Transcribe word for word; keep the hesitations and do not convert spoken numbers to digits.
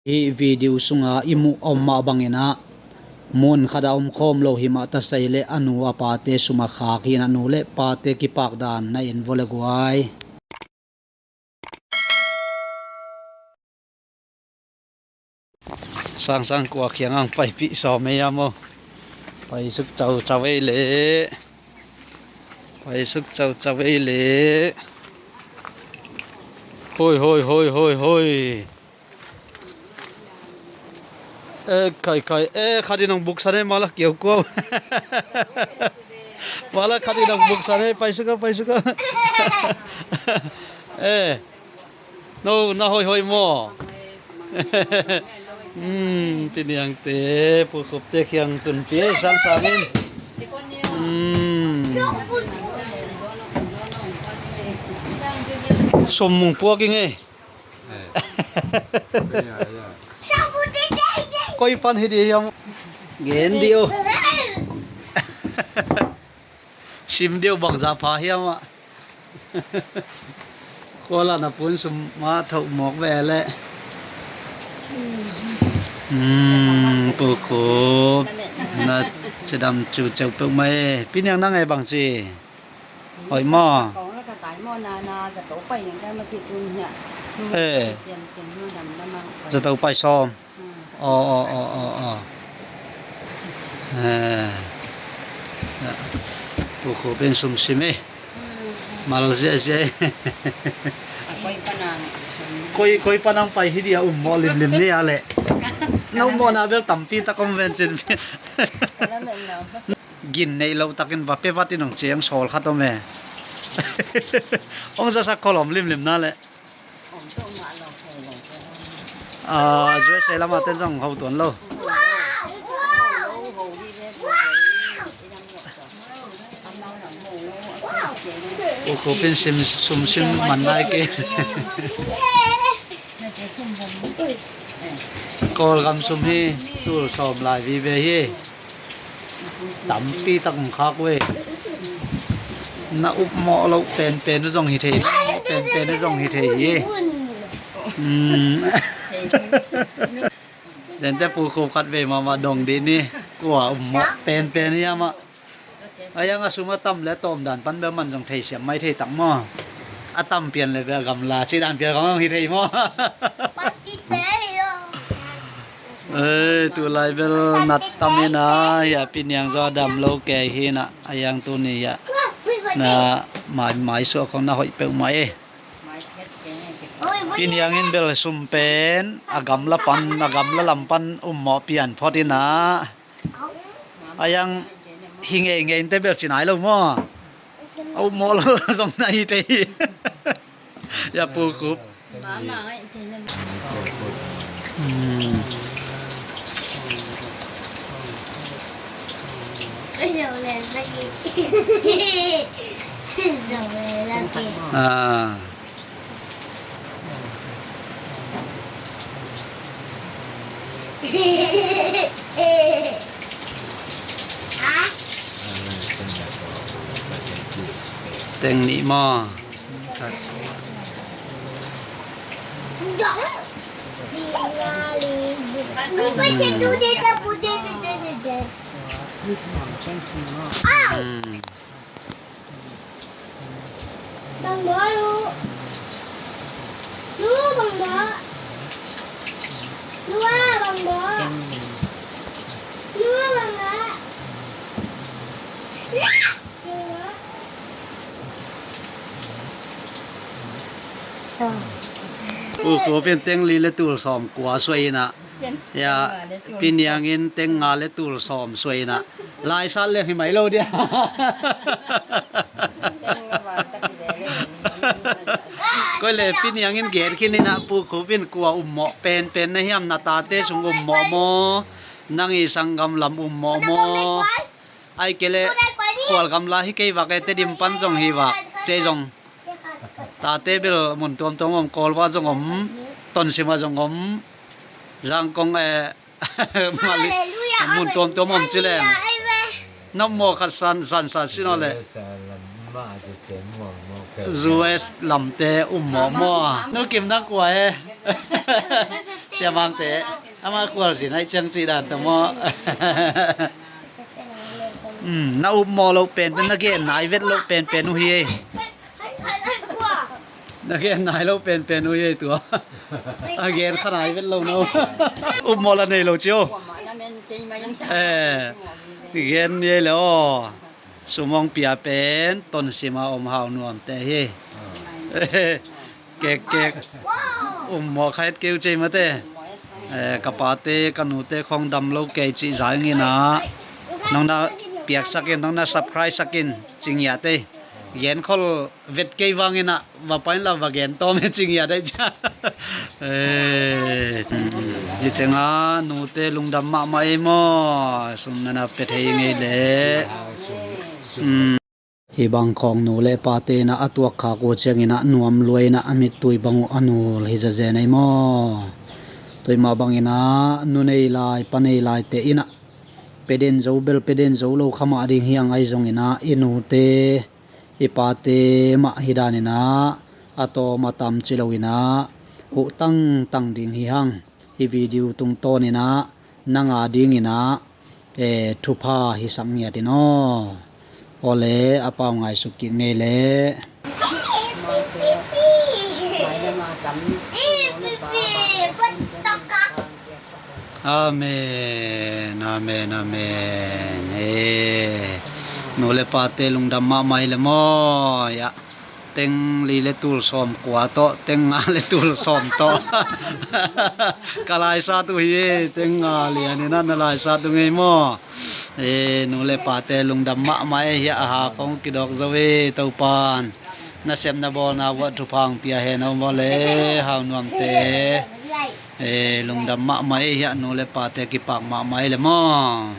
Hih video sungah i muh a om mah bangin ah, mun khat a om khawm lo hi mah ta, sei le a nu a pate sum a khak hi in ah, nu le pate kipak dan na en vua le guai. Sangsang kua kiang ang paipih sawm ei a maw? Paisuk caucau ei le. Paisuk caucau ei le. Hoi, hoi, hoi, hoi, hoi. E, khai, khai. E, khat in ang buksan ei, mala kiau kuau. Mala khat in ang buksan ei, paisuk a, paisuk a. E. No, na hoihhoih maw? Hmm, Pi Niangte, Pu Khupte kiang tunpi ei sangsang in. Hmm. Sum mung puak ing ei. Koi pan hi di hiam? Gen di o. Sim deuh bangzah pha hiam ah. Kuala na pun sum mah thoh mawk ve leh. Hmm, Pu Khup, na cidam ciuciau peuhmah e. Pi Niang nang e bang ci? Hoih maw? E. Zato pai sawm. Aw, aw, aw, aw, aw. Eh. Pu Khup in sum sim ei. Mal ziahziah ei. Koi, koi panang pai hi dia, um mawh limlim ni a leh. Na um mawhna bel tampi tak om ven cin. Gin neih loh takin va pe vat in hong ciang sawl khat om e. Hong zasak khol om limlim na leh. A, U S A lamah ten zong ho tuan lo. U Khup in sim, sum sim man nai kei. Kawlgam sum hi, tul sawm lai vive hi. Tampi tak hong khak uh e. Na upmawh loh penpen uh zong hi thei, na upmawh penpen uh zong hi thei hi. Hmm. Dente Pu Khup khat vei mahmah dong dih ni. Kua upmawh penpen hiam ah. A yang a sum a tam le tawm dan pan bel man zong theisiam mai thei tak maw? A tam pian le bel gamla ci dan pian kong hi thei maw? Ei, tulai bel nat tam in a, hia Pi Niang zaw a dam lo kei hi na, a yang tuni hia na mai, mai suah khong na hoih peuhmah e. Pi Niang in bel sum pen a gamla pan, a gamla lam pan um mawh pian phot in a. A yang hi ngeingei in te bel ci nai lo maw? A um mawh lo zong na hi thei hi. Ya Pu Khup. Hmm. Ah. Teng nih maw? Hmm. Bang bo lu. Lu bang bo. Lu a bang bo. Lu a bang bo. Pu Khup in teng li le tul sawm kua suai in ah. Ya, Pi Niang in teng nga le tul sawm suai in ah. Laisat leng hi mai lo dia. Koi le Pi Niang in gen khin in ah, Pu Khup in kua um mawh penpen na hiam, na tate sung um mawh maw? Nang i sanggam lam um mawh maw? Ai kei le Khual gamla hi kei vak e, Tedim pan zong hi vak. Cei zong tate bel mun tuamtuam om, Kawlva zong om, Tonsim ah zong om, Zangkong, eh, Mali, mun tuamtuam om ci leng. Nop maw khat san, san, san sin aw le. U S lamte um mawh maw? Nu Kim, nang kua e? Siamangte ama kual zin aih ciang cih dan ta maw? Hmm, na up mawh loh penpen, na gen nai vet loh penpen uh hi ei. Na gen nai loh penpen uh hi ei tua. A gen kha nai vet lo no. Up mawh la nei lo cio. Eh, gen ni ei le aw. Sumawng pia pen tonsima om hau nuamte hi. Kek kek. Um mawh kha et keu cei mate. Eh, ka pate ka nute khong dam lo kei cih zainginah nong na piaksakin, nong na subscribe sakin cingiate. Gen khol vet kei vanginah va pain la va gen tawm e cingiate cia. Eh, hi tenga nute lungdam mahmah ei maw? Sum nana pia thei ngei le. Hmm. Hi bang khawng nu le pate inah a tuak khak uh cianginah nuam lua inah a mittui bang uh a nul hi zazen ei maw? Tuimah banginah nu nei lai pa nei laite inah pe den zo bel pe den zo lo kha mah ding hi hang ahi zonginah i nute i pate mah hi daninah a tawm a tam ci loinah huh tangtang ding hi hang. Hi video tungtawninah nang a dinginah eh, thupha hisak ngiat in aw. Awle a pau ngaisuk kik ngei le. Amen, amen, amen. Eh, nu le pate lungdam mahmah hi le maw? Ya. Teng li le tul sawm kua tawh, teng nga le tul sawm tawh. Ka laisat uh hi e, teng nga lian inah na laisat uh ngei maw? E, nu le pate lungdam mahmah e, hiah a ha khong kidawk zo e, Topan. Na sepna bawlna vuah thupha hong pia hen aw maw le, hau nuamte. E, lungdam mahmah e, hiah nu le pate kipak mahmah e le maw?